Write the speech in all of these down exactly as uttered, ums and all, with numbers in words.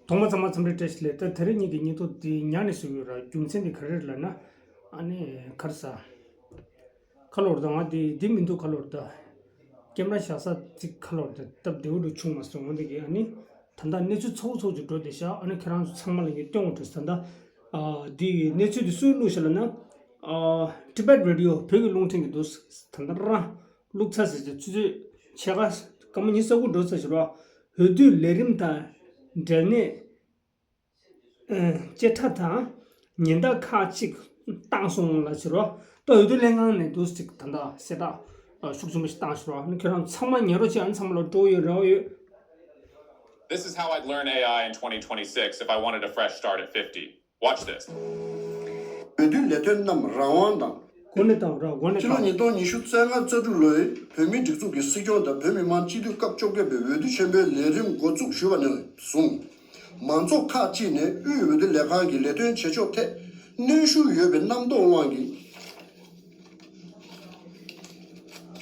ཐོག་མ་ཚང་མ་འཚམས་འདྲི་བཀྲ་ཤིས་བདེ་ལེགས། ད་དེ་རིང་ངེད་ཀྱི་སྙན་ཐོ་འདི་ཉར་ནས་བཟོས་ཡོད་ར། རྒྱུ་མཚན་འདི་ག་རེ་རེད་ལབ་ན། ཨ་ནི་ག་རེ་ཟ། ཁ་ལོར་ད་ང་འདི་འདི་མི་འདུག་ཁ་ལོར་ད། ཀེམ་ར་བཞག་ས་ཅིག་ཁ་ལོར་ད་སྟབས་བདེ་བོ་འདྲ་བྱུང་མ་སོང་། འོན་ཏེ་གི་ཨ་ནི་ད་ལྟ་གནས་ཚུལ་ཚ་བོ་ཚ་བོ་ཅིག་འགྲོ་བསྡད་ཤག་ཨ་ནི་ཁྱེད་རང་ཚོ་ཚང་མ་ལ་ངས་སྟོན་དགོས་འདུག་ད་ལྟ་ཨ་འདི་གནས་ཚུལ་འདི་སུས་བླུགས་ཤག་ལབ་ན། ཨ་Tibet Radio བོད་ཀྱི་རླུང་འཕྲིན་གྱི་འདུག་ད་ལྟ་རང་བླུགས་ཚར་ཟེར་ཅིག་ཆུ་ཚོད་ཕྱེད་ཀ་སྐར་མ་ཉི་ཤུ་རྩ་དགུ་འགྲོ་ཚར་ཞིག་རོ། འོས་བསྡུ་ལས་རིམ་དང་འབྲེལ་ནས། ཨ་བཅད་ཁྲ་དང་ཉེན་བརྡ་ཁག་ཅིག་བཏང་སོང་ལབ་ཟེར་རོ། ད་འོས་བསྡུ་ལྷན་ཁང་ནས་འདུག་ཅིག་ད་ལྟ་གསལ་བསྒྲགས་ཤུགས་ཆེན་པོ་ཞིག་བཏང་ཞིག་རོ། ཨ་ནི་ཁྱོད་རང་ཚང་མ་ཉན་རོགས་བྱེད། ཨ་ནི་ཚང་མ་ལ་སྤྲོ་བོ་ཡོད་རེ་བ་ཡོད། This is how I'd learn A I in twenty twenty-six if I wanted a fresh start at fifty. Watch this. འོས་བསྡུའི་ལས་དོན་རྣམས་རང་དབང་དང་། འགོ་ནས་བཏང་ར། འགོ་ནས་སྤྱི་ལོ་བཏང་། ཉིས་སྟོང་ཉི་ཤུ་རྩ་ལྔ་རྩ་དྲུག་ལོའི་བོད་མིའི་སྒྲིག་འཛུགས་ཀྱི་སྲིད་སྐྱོང་དང་བོད་མི་མང་སྤྱི་འཐུས་སྐབས་བཅོ་བརྒྱད་པའི་འོས་བསྡུ་ཆེན་པོའི་ལས་རིམ་འགོ་འཛུགས་ཞུས་པ་ནས་བཟུང་། མང་ཚོགས་ཁག་ཅིག་ནས་དབུས་འོས་བསྡུ་ལས་ཁང་གི་ལས་དོན་བྱེད་ཕྱོགས་ཐད་གནོན་ཤུགས་ཡོད་པའི་རྣམ་རྟོག་དབང་གིས།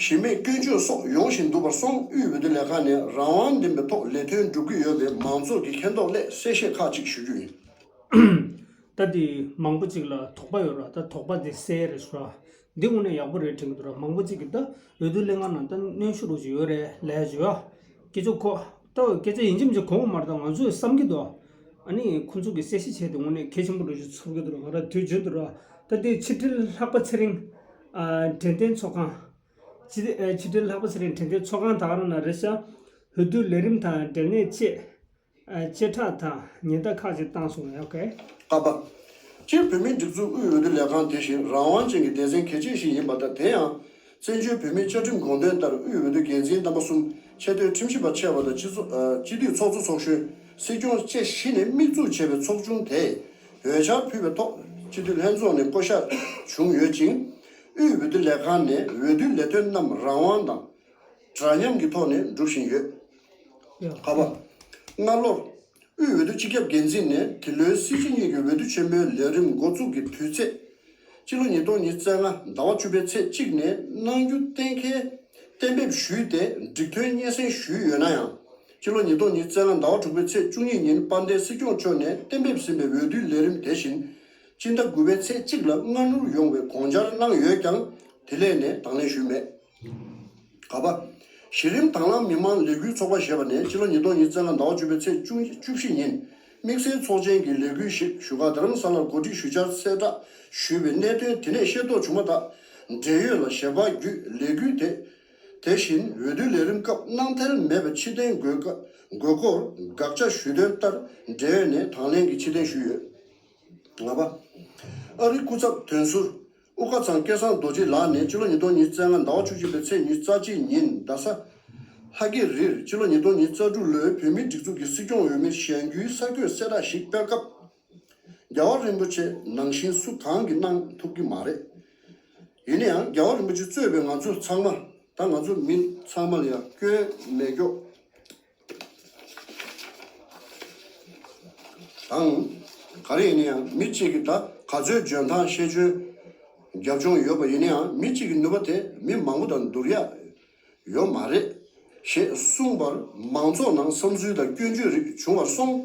གཞི་མེད་སྐྱོན་བརྗོད་སོགས་ཡོང་བཞིན་འདུག་པར་སོང་། དབུས་འོས་བསྡུ་ལས་ཁང་ནས་རང་དབང་ལྡན་པའི་ཐོག་ལས་དོན་སྒྲུབ་ཀྱི་ཡོད་པའི་མང་ཚོགས་ཀྱི་མཁྱེན་རྟོགས་སླད་གསལ་བཤད་ཁག་ཅིག་ཞུ་རྒྱུ་ཡིན། ད་དེ་མང་པོ་ཅིག་ལ་དོགས་པ་ཡོད་ར། ད་དོགས་པ་དེ་སེལ་རེད་ཟེར་ར། འདི་དངོས་གནས་ཡག་པོ་རེད་དྲན་གྱི་འདུག་ར། མང་པོ་ཅིག་གིས་ད་འོས་བསྡུ་ལྷན་ཁང་ནང་ད་གནོན་ཤུགས་རོགས་ཅིག་ཡོད་རེད་ལབ་ཡ་ཅིག་ཡོད། སྐད་ཆ་གོ། ད་སྐད་ཆ་ཡིན་གཅིག་མིན་གཅིག་གོ་གི་མ་རེད། ད་ང་ཚོས་བསམ་གྱི་འདུག་ཨ་ནི་ཁོང་ཚོ་གིས་གསལ་བཤད་བྱས་ཏེ་དངོས་གནས་གལ་ཆེན་པོ་རེད་ཅེས་ཚོར་གྱི་འདུག་ར། ང་རང་དུས་རྒྱུན་དུ་ར། ད་དེ་ཕྱི་དྲིལ་ལྷག་པ་ཚེ་རིང་ཨ་དྲན་རྟེན་ཚོགས་ཁང་། ཕྱི་ཨ་ཕྱི་དྲིལ་ལྷག་པ་ཚེ་རིང་དྲན་རྟེན་ཚོགས་ཁང་ད་ག་རང་ན་རེད་ཤག་འོས་བསྡུ་ལས་རིམ་དང་འབྲེལ་ནས་བཅད་ཨ་བཅད་ཁྲ་དང་ཉེན་བརྡ་ཁག་ཅིག་བཏང་སོང་ཡ། ཨོ་ཁེ། ཀ་པ། སྤྱིར་བོད་མིའི་སྒྲིག་འཛུགས་དབུས་འོས་བསྡུ་ལས་ཁང་དེ་བཞིན་རང་དབང་ཅན་གྱི་སྡེ་ཚན་གལ་ཆེ་ཞིག་ཡིན་པ་དང་། དེ་ཡང་བཙན་བྱོལ་བོད་མིའི་བཅའ་ཁྲིམས་དགོངས་དོན་ལྟར་དབུས་འོས་བསྡུ་འགན་འཛིན་རྣམ་པ་གསུམ། ཆེས་མཐོའི་ཁྲིམས་ཞིབ་པ་ཆེ་བ་དང་། སྤྱི་ཚོགས་ཨ་སྤྱི་འཐུས་ཚོགས་གཙོ་ཚོགས་གཞོན། སྲིད་སྐྱོང་བཅས་གཞི་ནས་དམིགས་འཛུགས་བྱས་པའི་ཚོགས་ཆུང་དེས་འོས་འཆར་ཕུལ་བའི་ཐོག་སྤྱི་འཐུས་ལྷན་ཚོགས་ནས་བསྐོ་གཞག་བྱུང་ཡོད་ཅིང་། དབུས་འོས་བསྡུ་ལས་ཁང་ནས་འོས་བསྡུའི་ལས་དོན་རྣམས་རང་དབང་དང་། འདྲ་མཉམ་གྱི་ཐོག་ནས་སྒྲུབ་བཞིན་ཡོད། ཡ། ཀ་པ། སྔ་ལོར། དབུས་འོས་བསྡུ་སྤྱི་ཁྱབ་འགན་འཛིན་ནས་དེ་ལོའི་སྲིད་སྤྱི་གཉིས་ཀྱི་འོས་བསྡུ་ཆེན་མོའི་ལས་རིམ་འགོ་འཛུགས་ཀྱི་དུས་ཚེས། སྤྱི་ལོ་ཉིས་སྟོང་ཉི་ཤུ་རྩ་ལྔ་ཟླ་བ་བཅུ་པའི་ཚེས་གཅིག་ནས་གནང་རྒྱུ་གཏན་འཁེལ་གཏན་འབེབས་ཞུས་ཏེ་སྒྲིག་ཐོན་སྙན་སེང་ཞུས་ཡོད་ན་ཡང་། སྤྱི་ལོ་ཉིས་སྟོང་ཉི་ཤུ་རྩ་ལྔ་ཟླ་བ་དྲུག་པའི་ཚེས་བཅུ་གཉིས་ཉིན་དཔལ་ལྡན་སྲིད་སྐྱོང་མཆོག་ནས་གཏན་འབེབས་ཟིན་པའི་འོས་བསྡུའི་ལས་རིམ་དེ་བཞིན་སྤྱི་ཟླ་དགུ་པའི་ཚེས་གཅིག་ལ་སྔ་སྣུར་ཡོང་བའི་དགོངས་འཆར་གནང་ཡོད་ཀྱང་། དེ་ལས་ནས་དང་ལེན་ཞུས་མེད། ག་པ། གཞི་རིམ་དྭང་བླངས་མི་མང་ལས་འགུལ་ཚོགས་པ་ཞེས་པ་ནས་སྤྱི་ལོ་ཉིས་སྟོང་ཉི་ཤུ་རྩ་ལྔ་ཟླ་བ་བཅུ་པའི་ཚེས་བཅུ་བཅུ་བཞི་ཉིན་དམིགས་བསལ་ཚོགས་ཆེན་གྱི་ལས་འགུལ་ཞིག་བཞུགས་སྒར་རྡ་རམ་ས་ལར་གོ་སྒྲིག་ཞུ་འཆར་གསལ་བསྒྲགས་ཞུས་པའི་གནད་དོན་དེ་ནས་ཤེས་རྟོགས་བྱུང་བ་ལྟར། འབྲེལ་ཡོད་ལ་ཞལ་པར་བརྒྱུད་ལས་འགུལ་དེ་དེ་བཞིན་འོས་བསྡུའི་ལས་རིམ་སྐབས་གནང་ཐལ་མེད་པའི་ཕྱིར་འཐེན་དགོས་ཀ་དགོས་སྐོར་དགག་བྱ་ཞུས་དོན་ལྟར། འབྲེལ་ཡོད་ནས་དང་ལེན་གྱི་ཕྱིར་འཐེན་ཞུས་ཡོད། ལྔ་པ། ཨ་རིའི་སྐུ་ཚབ་དོན་ཟུར་དབུ་དཀར་ཚང་སྐལ་བཟང་རྡོ་རྗེ་ལགས་ནས་སྤྱི་ལོ་ཉིས་སྟོང་ཉི་ཤུ་རྩ་ལྔ་ཟླ་བ་བཅུ་གཅིག་པའི་ཚེས་ཉི་ཤུ་རྩ་གཅིག་ཉིན་རྡ་ས་ལྷ་སྐྱིད་རིར་སྤྱི་ལོ་ཉིས་སྟོང་ཉི་ཤུ་རྩ་དྲུག་ལོའི་བོད་མིའི་སྒྲིག་འཛུགས་ཀྱི་སྲིད་སྐྱོང་འོས་མིར་བཞེངས་རྒྱུའི་གསར་འགོད་གསལ་བསྒྲགས་ཤིག་སྤེལ་སྐབས། རྒྱལ་བ་རིན་པོ་ཆེ་ནང་བཞིན་སུ་གང་གིས་གནང་ཐུབ་ཀྱི་མ་རེད། ཡིན་ན་ཡང་རྒྱལ་བ་རིན་པོ་ཆེ་གཙོས་པའི་ང་ཚོ་ཚང་མ། ད་ང་ཚོ་མི་ཚང་མ་ལ་ཡང་སྐྱོན་མེད་སྐྱོ། དང་། ག་རེ་ཡིན་ན་ཡང་མི་གཅིག་གིས་ད་ག་ཚོད་འཇོན་ཐང་ཤེས་འཇོན་རྒྱབ་ལྗོངས་ཡོད་པ་ཡིན་ན་ཡང་མི་གཅིག་གི་ནུས་པ་དེ་མི་མང་པོ་དང་བསྡུར་ཡ་ཡོད་མ་རེད། ཞེས་གསུངས་པར་མང་ཚོགས་ནང་བསམ་ཚུལ་དང་སྐྱོན་བརྗོད་རིགས་བྱུང་བར་སོང་།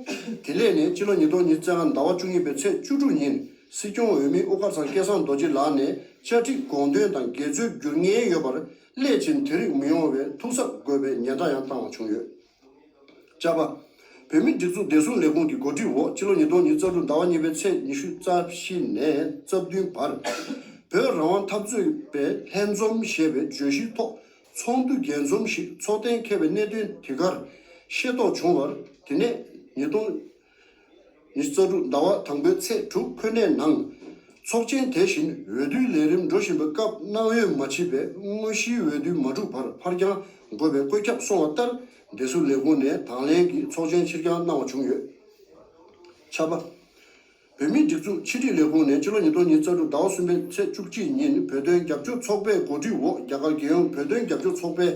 དེ་ལས་ནས་སྤྱི་ལོ་ཉིས་སྟོང་ཉི་ཤུ་རྩ་ལྔ་ཟླ་བ་བཅུ་གཉིས་པའི་ཚེས་བཅུ་དྲུག་ཉིན་སྲིད་སྐྱོང་འོས་མི་དབུ་དཀར་ཚང་སྐལ་བཟང་རྡོ་རྗེ་ལགས་ནས་བཅའ་ཁྲིམས་དགོངས་དོན་དང་འགལ་འཛོལ་འགྱུར་ངེས་ཡོད་པར། སླད་ཕྱིན་དེ་རིགས་མི་ཡོང་བའི་ཐུགས་གཟབ་དགོས་པའི་ཉེན་བརྡ་ཡང་བཏང་བ་བྱུང་ཡོད། ཅ་པ། བོད་མིའི་སྒྲིག་འཛུགས་བདེ་སྲུང་ལས་ཁུངས་ཀྱི་གོ་སྒྲིག་འོག་སྤྱི་ལོ་ཉིས་སྟོང་ཉི་ཤུ་རྩ་དྲུག་ཟླ་བ་གཉིས་པའི་ཚེས་ཉི་ཤུ་རྩ་བཞི་ནས་རྩ་བདུན་བར། བོད་རང་དབང་འཐབ་རྩོད་པའི་ལྷན་འཛོམས་ཞེས་པའི་བརྗོད་གཞིའི་ཐོག་ཚོགས་འདུ་རྒྱས་འཛོམས་ཤིག་ཚོགས་གཏན་འཁེལ་བའི་གནད་དོན་དེ་གར་ཤེས་རྟོགས་བྱུང་བར། དེ་ནས་ཉིས་སྟོང་ཉི་ཤུ་རྩ་དྲུག་ཟླ་བ་དང་པོའི་ཚེས་དྲུག་ཁོ་ནའི་ནང་། ཚོགས་ཆེན་དེ་བཞིན་འོས་བསྡུའི་ལས་རིམ་འགྲོ་བཞིན་པའི་སྐབས་གནང་འོས་མ་མཆིས་པའི་དངོས་གཞིའི་འོས་བསྡུ་མ་གྲུབ་བར་ཕར་འགྱངས་དགོས་པའི་བཀོད་ཁྱབ་སོང་བ་ལྟར། བདེ་སྲུང་ལས་ཁུངས་ནས་དང་ལེན་གྱིས་ཚོགས་ཆེན་ཕྱིར་འགྱངས་གནང་བ་བྱུང་ཡོད། ཆ་པ། བོད་མིའི་སྒྲིག་འཛུགས་ཕྱི་དྲིལ་ལས་ཁུངས་ནས་སྤྱི་ལོ་ཉིས་སྟོང་ཉི་ཤུ་རྩ་དྲུག་ཟླ་བ་གསུམ་པའི་ཚེས་བཅུ་གཅིག་ཉིན་བོད་དོན་རྒྱབ་སྐྱོར་ཚོགས་པའི་གོ་སྒྲིག་འོག་རྒྱ་གར་རྒྱལ་ཡོངས་བོད་དོན་རྒྱབ་སྐྱོར་ཚོགས་པའི་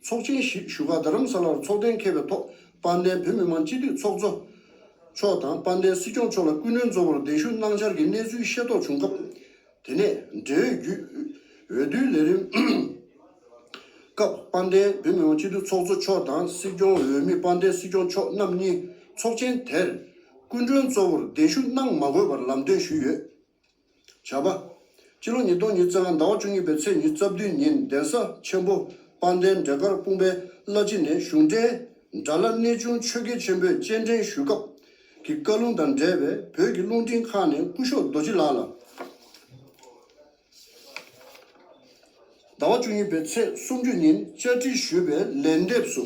ཚོགས་ཆེན་ཞིག་བཞུགས་སྒར་རྡ་རམ་ས་ལར་ཚོགས་གཏན་འཁེལ་བའི་ཐོག་དཔལ་ལྡན་བོད་མི་མང་སྤྱི་འཐུས་ཚོགས་གཙོ་མཆོག་དང་དཔལ་ལྡན་སྲིད་སྐྱོང་མཆོག་ལ་སྐུ་མགྲོན་གཙོ་བོར་གདན་ཞུ་གནང་འཆར་གྱི་གནས་ཚུལ་ཤེས་རྟོགས་བྱུང་སྐབས། དེ་ནས་འབྲེལ་ཡོད་བརྒྱུད་འོས་བསྡུའི་ལས་རིམ་སྐབས་དཔལ་ལྡན་བོད་མི་མང་སྤྱི་འཐུས་ཚོགས་གཙོ་མཆོག་དང་སྲིད་སྐྱོང་འོས་མི་དཔལ་ལྡན་སྲིད་སྐྱོང་མཆོག་རྣམ་གཉིས་ཚོགས་ཆེན་དེར་ སྐུ་མགྲོན་གཙོ་བོར་གདན་ཞུ་གནང་མ་དགོས་པར་ལམ་སྟོན་ཞུས་ཡོད། བྱ་བ། སྤྱི་ལོ་ཉིས་སྟོང་ཉི་ཤུ་རྩ་ལྔ་ཟླ་བ་བཅུ་གཉིས་པའི་ཚེས་ཉི་ཤུ་རྩ་བདུན་ཉིན་གདན་ས་ཆེན་པོ་དཔལ་ལྡན་འབྲས་དཀར་སྤུངས་པའི་བླ་སྤྱི་ནས་གཞུང་འབྲེལ་དགྲ་ལྷ་གནས་ཆུང་ཆོས་རྒྱལ་ཆེན་པོས་སྤྱན་འདྲེན་ཞུ་སྐབས་ཀྱི་བཀའ་ལུང་དང་འབྲེལ་བའི་བོད་ཀྱི་རླུང་འཕྲིན་ཁང་ནས་སྐུ་ཞབས་རྡོ་རྗེ་ལགས་ལ། ཟླ་བ་བཅུ་གཉིས་པའི་ཚེས་སུམ་ཅུ་ཉིན་བཅར་འདྲི་ཞུས་པའི་ལན་འདེབས་སུ།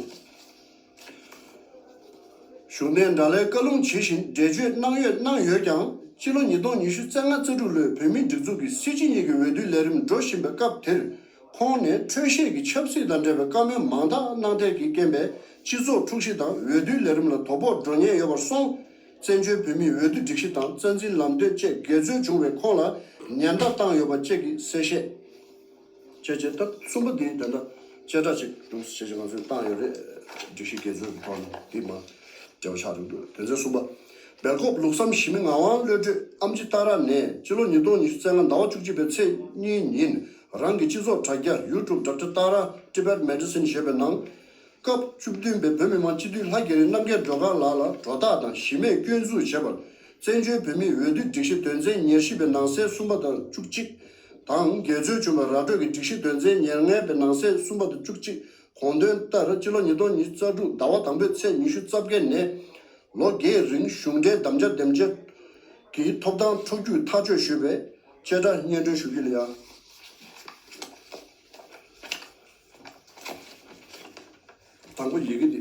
གཞུང་འབྲེལ་དགྲ་ལྷའི་བཀའ་ལུང་ཇི་བཞིན་འགྲེལ་བརྗོད་གནང་ཡོད་གནང་ཡོད་ཀྱང་། སྤྱི་ལོ་ཉིས་སྟོང་ཉི་ཤུ་རྩ་ལྔ་རྩ་དྲུག་ལོའི་བོད་མིའི་སྒྲིག་འཛུགས་ཀྱི་སྲིད་སྤྱི་གཉིས་ཀྱི་འོས་བསྡུའི་ལས་རིམ་འགྲོ་བཞིན་པའི་སྐབས་དེར། ཁོང་ནས་འཕྲོད་བཞེས་ཀྱི་ཆབ་སྲིད་དང་འབྲེལ་བའི་བཀའ་མོལ་མང་དག་གནང་ཐད་ཀྱི་རྐྱེན་པས། སྤྱི་ཚོགས་འཁྲུག་གཞི་དང་འོས་བསྡུའི་ལས་རིམ་ལ་དོ་ཕོག་འགྲོ་ཉེན་ཡོད་པར་སོང་། བཙན་བྱོལ་བོད་མིའི་འོས་བསྡུ་སྒྲིག་གཞི་དང་རྩ་འཛིན་ལམ་སྟོན་བཅས་འགལ་འཛོལ་བྱུང་བས། ཁོང་ལ་ཉེན་བརྡ་བཏང་ཡོད་པ་བཅས་ཀྱི་གསལ་བཤད། བྱས་རྗེས་ད་གསུམ་པ་འདི་ད་ལྟ་བཅད་ཁྲ་ཅིག་འདུག་ཟེར་བྱས་ང་ཚོས་བཏང་ཡོད་རེད། སྒྲིག་གཞི་འགལ་འཛོལ་གྱི་ཐོག་ནས་འདི་མ་འབྲེལ་བ་ཆགས་འགྲོ་འདུག་དོན་ཚན་གསུམ་པ། སྦེལ་ཀོབ་ལུགས་བསམ་ཞི་མི་ངག་དབང་བློ་གྲོས་ཨམ་ཆི་ཏཱ་ར་ནས་སྤྱི་ལོ་ཉིས་སྟོང་ཉི་ཤུ་རྩ་ལྔ་ཟླ་བ་བཅུ་གཅིག་པའི་ཚེས་གཉིས་ཉིན་རང་གི་སྤྱི་ཚོགས་དྲ་རྒྱ་YouTube Doctor Tara Tibet Medicine ཞེས་པའི་ནང་། སྐབས་བཅུ་བདུན་པའི་བོད་མི་མང་སྤྱི་འཐུས་ལྷ་རྒྱ་རི་རྣམ་རྒྱལ་སྒྲོལ་དཀར་ལགས་ལ་གྲོས་ཐག་དང་གཞི་མེད་སྐྱོན་འཛུགས་བྱས་པར། བཙན་བྱོལ་བོད་མིའི་འོས་བསྡུ་སྒྲིག་གཞི་དོན་ཚན་ཉེར་བཞི་པའི་ནང་གསེས་གསུམ་པ་དང་བཅུ་གཅིག་དང་། འགལ་འཛོལ་བྱུང་བའི་ར་སྤྲོད་ཀྱི་སྒྲིག་གཞི་དོན་ཚན་ཉེར་ལྔ་པའི་ནང་གསེས་གསུམ་པ་དང་བཅུ་གཅིག་དགོངས་དོན་ལྟར། སྤྱི་ལོ་ཉིས་སྟོང་ཉི་ཤུ་རྩ་དྲུག་ཟླ་བ་དང་པོའི་ཚེས་ཉི་ཤུ་རྩ་བརྒྱད་ནས་ལོ་བརྒྱད་རིང་གཞུང་འབྲེལ་དམ་བཅའ་འདེམས་བྱེད་ཀྱི་ཐོབ་ཐང་འཕྲོག་རྒྱུའི་ཐག་གཅོད་ཞུས་པའི་བཅད་ཁྲ་སྙན་སྒྲོན་ཞུ་རྒྱུ་ལ་ཡ། དང་པོ་ཡི་གེ་འདི་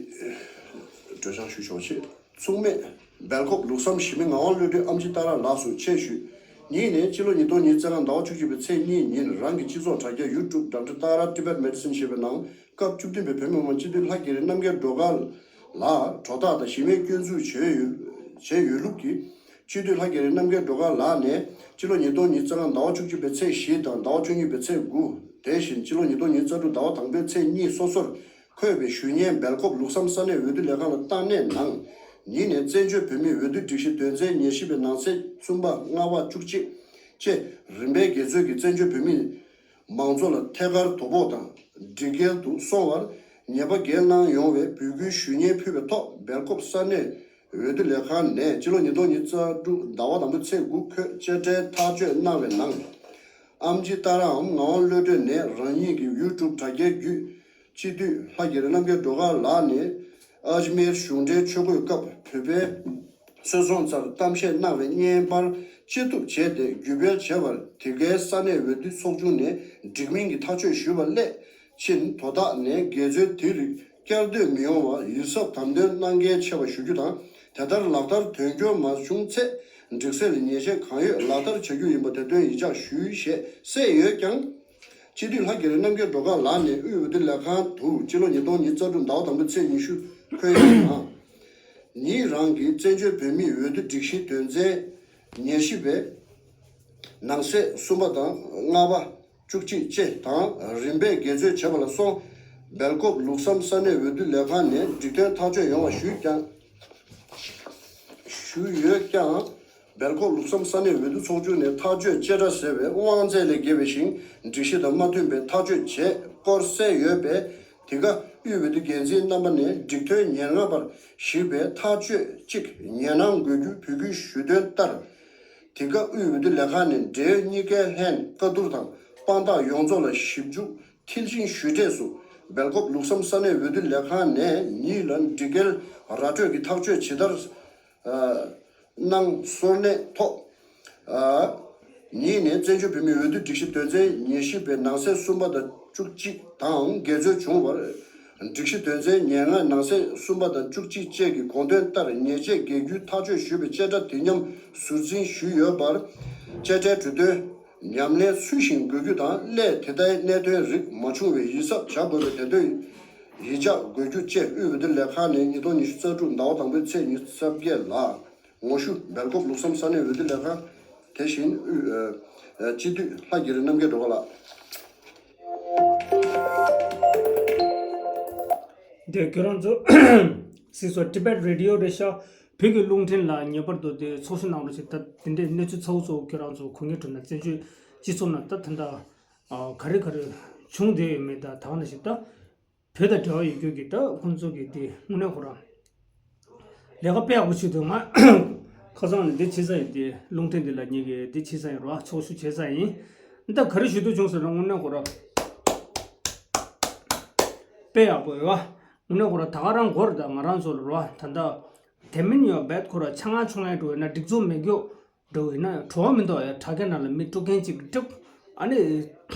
སྒྲོལ་སྦྱང་ཞུ་ཆོག་ཆེད། མཚུངས་མེད་སྦེལ་ཀོབ་ལུགས་བསམ་ཞི་མི་ངག་དབང་བློ་གྲོས་ཨམ་ཆི་ཏཱ་ར་ལགས་སུ་ཆེད་ཞུས། ཉིད་ནས་སྤྱི་ལོ་ཉིས་སྟོང་ཉི་ཤུ་རྩ་ལྔ་ཟླ་བ་བཅུ་གཅིག་པའི་ཚེས་གཉིས་ཉིན་རང་གི་སྤྱི་ཚོགས་དྲ་རྒྱ་YouTube Doctor Tara Tibet Medicine ཞེས་པའི་ནང་སྐབས་བཅུ་བདུན་པའི་བོད་མི་མང་སྤྱི་འཐུས་ལྷ་རྒྱ་རི་རྣམ་རྒྱལ་སྒྲོལ་དཀར་ལ་གྲོས་ཐག་དང་གཞི་མེད་སྐྱོན་འཛུགས་བྱས་ཡོད་བྱས་ཡོད་ལུགས་ཀྱིས། སྤྱི་འཐུས་ལྷ་རྒྱ་རི་རྣམ་རྒྱལ་སྒྲོལ་དཀར་ལགས་ནས་སྤྱི་ལོ་ཉིས་སྟོང་ཉི་ཤུ་རྩ་ལྔ་ཟླ་བ་བཅུ་གཅིག་པའི་ཚེས་བཞི་དང་ཟླ་བ་བཅུ་གཉིས་པའི་ཚེས་དགུ། དེ་བཞིན་སྤྱི་ལོ་ཉིས་སྟོང་ཉི་ཤུ་རྩ་དྲུག་ཟླ་བ་དང་པོའི་ཚེས་གཉིས་སོ་སོར་འཁོད་པའི་ཞུ་སྙན་སྦེལ་ཀོབ་ལུགས་བསམ་ས་གནས་འོས་བསྡུ་ལས་ཁང་ལ་བཏང་གནས་གནང་། ཉིད་ནས་བཙན་བྱོལ་བོད་མིའི་འོས་བསྡུ་སྒྲིག་གཞི་དོན་ཚན་ཉེར་བཞི་པའི་ནང་གསེས་གསུམ་པ་ལྔ་པ་བཅུ་གཅིག་བཅས་རིམ་པས་འགལ་འཛོལ་གྱིས་བཙན་བྱོལ་བོད་མི་མང་ཚོགས་ལ་ཐད་ཀར་དོ་ཕོག་དང་སྒྲིག་འགལ་དུ་སོང་བར་ཉེས་པ་འགེལ་གནང་ཡོང་བའི་འབོད་སྐུལ་ཞུ་སྙན་ཕུལ་བའི་ཐོག་སྦེལ་ཀོབ་ས་གནས་འོས་བསྡུ་ལས་ཁང་ནས་སྤྱི་ལོ་ཉིས་སྟོང་ཉི་ཤུ་རྩ་དྲུག་ཟླ་བ་དང་པོའི་ཚེས་དགུ་འཁོད་བཅད་ཁྲའི་ཐག་གཅོད་གནང་བའི་ནང་། ཨམ་ཆི་ཏཱ་རའམ་ངག་དབང་བློ་གྲོས་ནས་རང་ཉིད་ཀྱི་YouTube དྲ་རྒྱའི་བརྒྱུད་སྤྱི་འཐུས་ལྷ་རྒྱ་རི་རྣམ་རྒྱལ་སྒྲོལ་དཀར་ལགས་ནས་ཨཇ་མེར་གཞུང་འབྲེལ་ཆོས་འཁོར་སྐབས་བོད་པའི་སོལ་རྩོམ་ཚར་གཏམ་བཤད་གནང་བའི་བརྙན་པར་བཅད་གཏུབ་བྱས་ཏེ་བརྒྱུད་སྤེལ་བྱས་པར། དེ་གའི་ས་གནས་འོས་བསྡུ་ཚོགས་ཆུང་ནས་འགྲིག་མིན་གྱི་ཐག་གཅོད་ཞུས་པ་སླད་ཕྱིན་དོ་བདག་ནས་འགལ་འཛོལ་དེ་རིགས་བསྐྱར་ཟློས་མི་ཡོང་བར་ཡིད་གཟབ་དམ་དོན་གནང་གལ་ཆེ་བ་ཞུ་རྒྱུ་དང་། དེ་ལྟར་ལག་བསྟར་དོན་འཁྱོལ་མ་བྱུང་ཚེ་སྒྲིག་སྲོལ་ལ་ཉེས་ཆད་གང་ཡོད་ལག་བསྟར་བྱ་རྒྱུ་ཡིན་པ་དེ་དོན་ཡིད་འཇགས་ཞུ་ཞེས་གསལ་ཡོད་ཀྱང་། སྤྱི་འཐུས་ལྷ་རྒྱ་རི་རྣམ་རྒྱལ་སྒྲོལ་དཀར་ལགས་ནས་དབུས་འོས་བསྡུ་ལས་ཁང་དུ་སྤྱི་ལོ་ཉིས་སྟོང་ཉི་ཤུ་རྩ་དྲུག་ཟླ་བ་དང་པོའི་ཚེས་ཉི་ཤུ་འཁོད་ཡོད་ཀྱང་། ཉིད་རང་གིས་བཙན་བྱོལ་བོད་མིའི་འོས་བསྡུ་སྒྲིག་གཞིའི་དོན་ཚན་ཉེར་བཞི་པའི་ནང་གསེས་གསུམ་པ་དང་ལྔ་པ་བཅུ་གཅིག་བཅས་དང་རིམ་པས་འགལ་འཛོལ་བྱས་པ་ལ་སོགས། སྦེལ་ཀོབ་ལུགས་བསམ་ས་གནས་འོས་བསྡུ་ལས་ཁང་ནས་སྒྲིག་དོན་ཐག་གཅོད་ཡོང་བ་ཞུས་ཀྱང་། ཞུས་ཡོད་ཀྱང་། སྦེལ་ཀོབ་ལུགས་བསམ་ས་གནས་འོས་བསྡུ་ཚོགས་ཆུང་ནས་ཐག་གཅོད་བཅད་ཁྲ་ཟེར་བའི་དབང་ཚད་ལས་བརྒལ་བའི་ཞིང་སྒྲིག་གཞི་དང་མ་མཐུན་པའི་ཐག་གཅོད་བྱས་སྐོར་གསལ་ཡོད་པས། དེ་ག་དབུས་འོས་བསྡུ་འགན་འཛིན་རྣམ་པ་ནས་སྒྲིག་དོན་ཉེར་ལྔ་པར་གཞིགས་པའི་ཐག་གཅོད་གཅིག་ཉེར་ལྔ་འགོད་རྒྱུའི་འབོད་སྐུལ་ཞུ་དོན་ལྟར། དེ་ག་དབུས་འོས་བསྡུ་ལས་ཁང་ནས་འབྲེལ་ཡོད་གཉིས་ཀའི་ལྷན་བཀའ་བསྡུར་དང་དཔང་རྟགས་ཡོངས་རྫོགས་ལ་ཞིབ་འཇུག་མཐིལ་ཕྱིན་ཞུས་འབྲས་སུ། སྦེལ་ཀོབ་ལུགས་བསམ་ས་གནས་འོས་བསྡུ་ལས་ཁང་ནས་ཉིད་ལ་སྒྲིག་འགལ་ར་སྤྲོད་ཀྱི་ཐག་གཅོད་ཇི་ལྟར་གནང་སོར་གནས་ཐོག་ཉིད་ནས་བཙན་བྱོལ་བོད་མིའི་འོས་བསྡུ་སྒྲིག་གཞི་དོན་ཚན་ཉེར་བཞི་པའི་ནང་གསེས་གསུམ་པ་དང་བཅུ་གཅིག་དང་འགལ་འཛོལ་བྱུང་བར། སྒྲིག་གཞི་དོན་ཚན་ཉེར་ལྔ་ནང་གསེས་གསུམ་པ་དང་བཅུ་གཅིག་བཅས་ཀྱི་དགོངས་དོན་ལྟར་ཉེས་ཆད་འགེལ་རྒྱུའི་ཐག་གཅོད་ཞུས་པའི་བཅད་ཁྲ་དེ་མཉམ་ཟུར་འཛིན་ཞུས་ཡོད་པར། བཅད་ཁྲའི་གྲོས་དོན་ཉམས་ལེན་ཚུལ་བཞིན་དགོས་རྒྱུ་དང་། སླད་དེ་ལྟའི་གནད་དོན་རིགས་མ་བྱུང་བའི་ཡིད་གཟབ་བྱ་དགོས་པའི་དེ་དོན་ཡིད་འཇགས་དགོས་རྒྱུ་བཅས་དབུས་འོས་བསྡུ་ལས་ཁང་ནས་ཉིས་སྟོང་ཉི་ཤུ་རྩ་དྲུག་ཟླ་བ་དང་པོའི་ཚེས་ཉི་ཤུ་རྩ་བརྒྱད་ལ་ངོ་ཞུ། སྦེལ་ཀོབ་ལུགས་བསམ་ས་གནས་འོས་བསྡུ་ལས་ཁང་། དེ་བཞིན་དབུས་ཨ་ཨ་སྤྱི་འཐུས་ལྷ་རྒྱ་རི་རྣམ་རྒྱལ་སྒྲོལ་དཀར་ལགས། དེ་ཁྱོད་རང་ཚོ་སྲིད་ཚོགས་Tibet Radio རེད་ཤག་བོད་ཀྱི་རླུང་འཕྲིན་ལ་ངེས་པར་དུ་དེ་ཚོགས་ཞུགས་གནང་རོགས་ཞེས། ད་དེ་འདྲའི་གནས་ཚུལ་ཚ་བོ་ཚ་བོ་ཁྱོད་རང་ཚོ་གོ་ངེས་འགྲོ་ན། བཙན་བྱོལ་སྤྱི་ཚོགས་ནང་ད་ད་ལྟ་ཨ་ག་རེ་ག་རེ་བྱུང་བསྡད་ཡོད་མེད། ད་ད་ག་ནང་བཞིན་ད་བོད་དང་འབྲེལ་བ་ཡོད་རྒྱུ་གི་ད་ཁོང་ཚོ་གི་དེ་དངོས་གནས་ཁོ་རང་ལས་ཀ་དཔེ་ཡག་པོ་བྱེད་འདུག་ང་ ཁ་སང་ནས་འདི་ཕྱི་ས་ཡིན། དེ་རླུང་འཕྲིན་འདི་ལ་ངེད་ཀྱིས་འདི་ཕྱི་ས་ཡིན་རོ། ཚོགས་ཞུགས་བྱེད་ས་ཡིན། ད་ག་རེ་ཞུ་འདོད་བྱུང་ཟེར་ན། དངོས་གནས་ཁོ་ར་དཔེ་ཡག་པོ་ཡོད་བ། དངོས་གནས་ཁོ་ར་ད་ག་རང་འགོར། ད་ང་རང་ཚོ་ལ་རོ། ད་ད་དེ་མིན་ཡོད་བེད་ཁོ་ར་ཆ་ང་ཆུང་ཡ་འགྲོ་ཡིན་ན། སྒྲིག་འཛུགས་མེད་རྒྱུ་འགྲོ་ཡིན་ན་བྲོ་བ་མི་འདུག་ཡ། དྲ་རྒྱ་ནང་ལ་མི་དཀྲུག་མཁན་ཅིག་དཀྲུག་ཨ་ནི་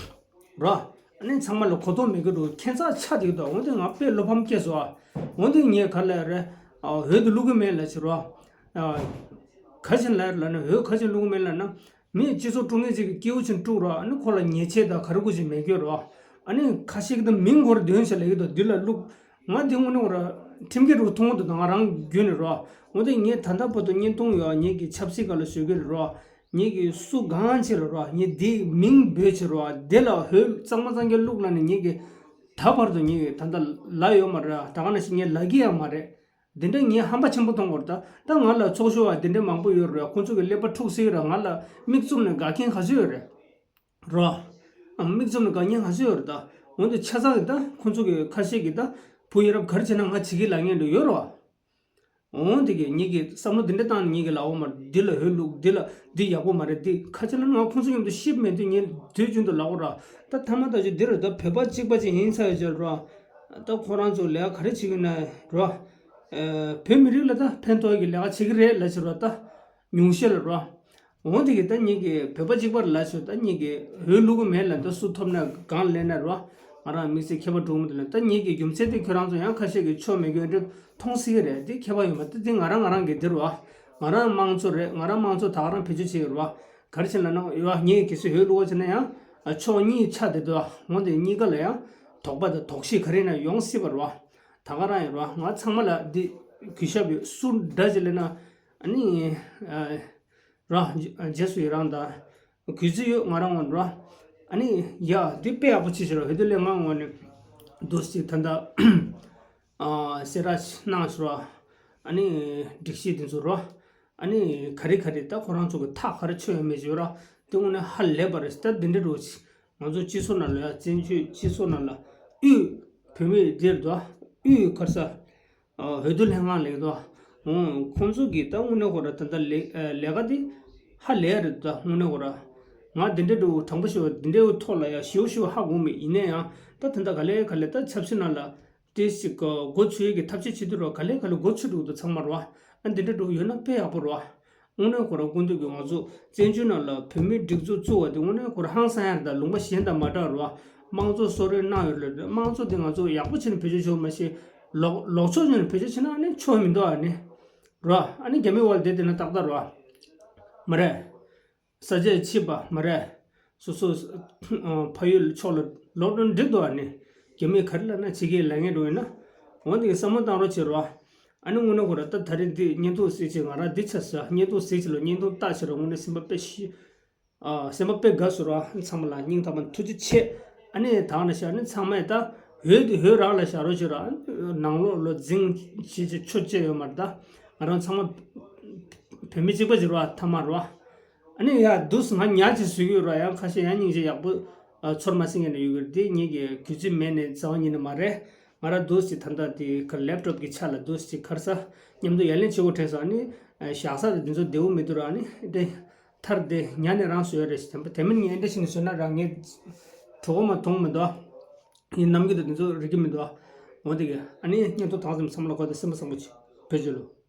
རོ། ཨ་ནི་ཚང་མ་ལ་གོ་རྟོགས་མེད་གི་འགྲོ། ཁྱད་མཚར་ཆགས་བསྡད་འདུག་འོན་ཏེ་ང་དཔེ་བློ་ཕམ་སྐྱེས་སོང་ཨ། འོན་ཏེ་ངས་ག་ལ་རེ། འོས་དུ་བླུག་གི་མེད་ལབ་བྱས་རོ། ག་ཅིག་ལབ་ལབ་ན། འོས་ག་ཅིག་བླུག་གི་མེད་ལབ་ན། མི་སྤྱི་ཚོགས་དཀྲུག་མཁན་ཅིག་གི་སྐྱེ་བོ་ཅིག་དཀྲུག་རོ། ཨ་ནི་ཁོ་ལ་ཉེས་ཆད་དང་ག་རེ་དགོས་ཅིག་མེད་གི་རོ། ཨ་ནི་ཁ་ཤས་ཀྱིས་ད་མིང་ཁོ་ར་འདོན་བྱས་ལབ་ཀྱི་འདུག་འདི་ལ་བླུག་ང་འདི་དངོས་གནས་ཁོ་ར་ཁྲིམས་འགལ་རུ་མཐོང་གི་འདུག་ད་ང་རང་བརྒྱུད་ནས་རོ། འོན་ཏེ་ངས་ད་ལྟ་བར་དུ་བརྙན་ཐུང་ཡོད། ངེད་ཀྱི་ཆབ་སྲིད་སྒང་ལ་བཟོ་གི་རེད་རོ། ངེད་ཀྱི་སུ་གང་ཆེ་ལ་རོ། ངས་འདི་མིང་འབོད་བྱས་རོ། འདི་ལ་འོས་གཙང་མ་གཙང་རྐྱང་བླུག་ལབ་ནས་ངེད་ཀྱིས་ད་བར་དུ་ངེད་ཀྱིས་ད་ལྟ་ལབ་ཡོད་མ་རེད། ད་ག་ནང་བཞིན་ངས་ལབ་ཀྱི་ཡང་མ་རེད། འདི་འདྲ་ངས་ཧམ་པ་ཆེན་པོ་མཐོང་གི་རེད། ད་ད་ང་ལ་ཚོགས་ཞུགས་པ་འདི་འདྲ་མང་པོ་ཡོད་རེད། ཁོང་ཚོ་གི་ཀླད་པ་འཁྲུག་སྲིད་རེད། ང་ལ་མིག་བཙུམ་ནས་དགའ་མཁན་ག་ཚོད་ཡོད་རེད་རོ། ཨ། མིག་བཙུམ་ནས་དགའ་མཁན་ག་ཚོད་ཡོད་རེད། ད་འོན་ཏེ་ཆ་ཚང་གི་ད་ཁོང་ཚོ་གི་ཁ་ཤས་ཀྱིས་ད་བུ་ཡ་རབས་ག་རེ་བྱས་ན་ང་བྱེད་ཀྱི་ལབ་མཁན་འདྲ་ཡོད་རེད་བ། འོན་ཏེ་གི་ངེད་ཀྱིས་བསམ་བློ་འདི་འདྲ་བཏང་ནས་ངེད་ཀྱིས་ལབ་ཡོད་མ་རེད། འདི་ལ་འོས་བླུག་འདི་ལ་འདི་ཡག་པོ་མ་རེད། འདི་ག་ཅི་ལབ་ན་ང་ཁོང་ཚོ་མཉམ་དུ་གཤིབ་མེད་དུས་ངས་དུས་རྒྱུན་དུ་ལབ་ཀྱི་རེད། ད་ཐ་མ་ད་ཅི་འདི་རེད། ད་བོད་པ་གཅིག་པ་ཅིག་ཡིན་ཚར་ཡོད་ཅེས་རོ། ད་ཁོ་རང་ཚོ་ལས་ཀ་ག་རེ་བྱེད་ཀྱི་ན་རོ། ཨ། བོད་མི་རིགས་ལ་ད་ཕན་ཐོགས་ཀྱི་ལས་ཀ་བྱེད་ཀྱི་རེད་ལབ་བྱས་རོ། ད་ཉུང་ཤས་ལ་རོ། འོན་ཏེ་གི་ད་ངེད་ཀྱིས་བོད་པ་གཅིག་པ་ལ་ལབ་བྱས། ད་ངེད་ཀྱིས་འོས་བླུག་གི་མེད་ལབ། ད་སུ་ཐོབ་ན་གང་ལེན་ན་རོ། ང་རང་དམིགས་བསལ་ཁྱད་པར་འགྲོ་གི་མི་འདུག་ལབ། ད་ངེད་ཀྱི་རྒྱུ་མཚན་དེ་ཁྱོད་རང་ཚོ་ཡང་ཁ་ཤས་ཀྱིས་ཆོ་མེད་རྒྱུ་འདྲ་མཐོང་སྲིད་ཀྱི་རེད། དེ་ཁྱད་པར་ཡོད་མ་རེད། དེ་ང་རང་ང་རང་གི་འདིར་བ། ང་རང་དམངས་གཙོ་རེད། ང་རང་དམངས་གཙོ་ད་ག་རང་བེད་སྤྱོད་བྱེད་ཀྱི་རེད་བ། ག་རེ་བྱས་ལབ་ན། ཡ། ངེད་ཀྱིས་གལ་སྲིད་འོས་བླུག་པ་བྱས་ན་ཡང་། ཨ། ཕྱོགས་གཉིས་ཆགས་བསྡད་འདུག་འོན་ཏེ་གཉིས་ཀ་ལ་ཡང་དོགས་པ་དང་དོགས་གཞི་ག་རེ་ཡིན་ན་ཡོང་སྲིད་པ་རེད་བ། ད་ག་རང་ཡིན་རེད་བ། ང་ཚང་མ་ལ་འདི་གུས་ཞབས་ཡོད། སུ་འདྲ་ཅིག་ལབ་ན། ཨ་ནི། ཨ། ར། རྗེས་སུ་ཡི་རང་དང་གུས་བརྩི་ཡོད། ང་རང་ངོས་ནས་ར། ཨ་ནི་ཡ། འདི་དཔེ་ཡག་པོ་ཅིག་བྱས་ར། འོས་བསྡུ་ལས་ང་ངོས་ནས་འདུག་སེ་ད་ལྟ་ཨ་གསལ་བསྒྲགས་གནང་ཞུ་ར། ཨ་ནི་སྒྲིག་གཞི་འདི་ཚོ་ར། ཨ་ནི་ག་རེ་ག་རེ་ད་ཁོ་རང་ཚོ་གི་ཐག་ག་རེ་ཆོད་ཡོད་མེད་ཅིག་ཡོད་ར། འདི་དངོས་གནས་ཧ་ལས་པ་རེད། ད་འདི་འདྲ་འགྲོ་ཅིག་ང་ཚོ་སྤྱི་ཚོགས་ནང་ལ་ཡ། བཙན་བྱོལ་སྤྱི་ཚོགས་ནང་ལ་དབུས་བོད་མི་འདིར་དུ་དབུས་ག་རེ་ཟ། ཨ། འོས་བསྡུ་ལྷན་ཁང་ལེགས་དོ། འོ། ཁོང་ཚོ་གིས་ད་དངོས་གནས་ཁོ་ར་ད་ལྟ་ལས། ཨ། ལས་ཀ་འདི་ཧ་ལས་རེད། ད་དངོས་གནས་ཁོ་ར། ང་འདི་འདྲ་འདྲ་བོ་དྲང་པོ་ཞུ་བ། འདི་འདྲ་བོ་ཐོག་ལ་ཡ་ཞེ་པོ་ཞེ་པོ་ཧ་གོ་མེད། ཡིན་ན་ཡང་ད་ད་ལྟ་ག་ལེ་ག་ལེ་ད་ཆབ་སྲིད་ནང་ལ་ཏོག་ཙམ་འགོ་ཚུགས་ཡས་ཀྱི་ཐབས་ཤེས་བྱེད་དུས་ར། ག་ལེ་ག་ལེ་འགོ་ཚུགས་འགྲོ་གི་འདུག་ཚང་མ་ར། ཨ། འདི་འདྲ་འདྲ་བོ་ཡོད་ན་དཔེ་ཡག་པོ་ར། དངོས་གནས་ཁོ་ར་སྐུ་མདུན་གྱིས་ང་ཚོ་བཙན་བྱོལ་ནང་ལ་བོད་མིའི་སྒྲིག་འཛུགས་བཙུགས་པ་དེ་དངོས་གནས་ཁོ་ར་ཧང་སང་ཡ་རེད། ད་ལུང་པ་གཞན་དང་མ་འདྲ་བར་དམངས་གཙོ་གསོལ་རས་གནང་ཡོད་རེད། དམངས་གཙོ་དེ་ང་ཚོ་ཡག་པོ་བྱས་ནས་བེད་སྤྱོད་བྱེད་དགོས་མ་གཞི། ལོག་ལོག་ཕྱོགས་བྱས་ནས་བེད་སྤྱོད་བྱས་ན་ཨ་ནི་ཆོ་མི་འདུག་ཨ་ནི་ར། ཨ་ནི་རྒྱ་མི་འོག་ལ་བསྡད་བསྡད་ན་ཏག་ཏག་ར། མ་རེད། ས་ཆ་ཕྱིས་པ་མ་རེད། སོ་སོ་ཨ་ཕ་ཡུལ་ཕྱོགས་ལ་ལོག་འགྲོ་ན་འགྲིག་འདུག་ཨ་ནི་རྒྱ་མིས་ག་རེ་ལབ་ན་བྱེད་ཀྱི་ལབ་མཁན་འགྲོ་ཡིན་ན། འོན་ཏེ་བསམ་བློ་བཏང་རོགས་བྱེད་རོགས། ཨ་ནི་དངོས་གནས་ཁོ་ར་ད་ད་རེས་འདི་བརྙན་ཐུང་གཟིགས་བྱས། ང་རང་འདི་ཆ་ཟ་བརྙན་ཐུང་གཟིགས་བྱས་ལ་བརྙན་ཐུང་ལྟ་བྱས་ར། དངོས་གནས་སེམས་པ་དཔེ་ཤི། ཨ། སེམས་པ་དཔེ་དགའ་སོང་ར། ཚང་མ་ལ་སྙིང་ཐག་པ་ནས་ཐུགས་རྗེ་ཆེ། ཨ་ནི་ད་ག་ནང་བཞིན་ཨ་ནི་ཚང་མས་ད་འོས་དེ་འོས་རག་ལ་བཞག་རོགས་བྱེད་ར། ནང་ལོགས་ལོ་འཛིང་བྱེད་ཅེས་ཆོ་ཅེས་ཡོད་མ་རེད། ད་ང་རང་ཚང་མ་བོད་མི་གཅིག་པ་ཅིག་ར། ཐ་མ་ར། ཨ་ནི་ཡ་འདུག་སེ་ང་ཉག་ཅིག་བཟོས་ཀྱི་ཡོད་ར། ཡང་ཁ་ཤས་ཡང་སྙིང་རྗེ་ཡག་པོ་ཚོར་མ་སེང་གི་ནས་ཡོད་ཀྱི་རེད། དེ་ངེད་ཀྱི་གུས་བརྩི་མེད་ནས་རྩ་བ་ཉིད་ནས་མ་རེད། ང་རང་འདུག་སེ་ད་ལྟ་དེ་ཁ་ལེབ་ཊོབ་ཀྱི་ཆ་ལ་འདུག་སེ་ཁར་ས་མཉམ་དུ་ཡ་ལན་བྱེད་དགོས་དྲན་སོང་། ཨ་ནི་བཞག་ས་དེ་ཚོ་བདེ་བོ་མི་འདུག་ར། ཨ་ནི་དེ་མཐར་དེ་ཉ་ནས་རང་བཟོས་རེད་ཟེར། དེ་མིན་ངས་འདྲ་ཞིག་ནས་བཟོས་ན་རང་ངས་གྲོད་ཁོག་མ་མཐོང་མི་འདུག་ཡིན་ནམ་གྱི་དེ་ཚོ་རིག་གི་མི་འདུག་འོ་དེ་གི་ཨ་ནི་བརྙན་ཐུང་དང་ཙམ་བསམ་བློ་འཁོར་ཏེ་སེམས་པ་བཟང་པོ་བྱེད། བོད་རྒྱལ་ལོ།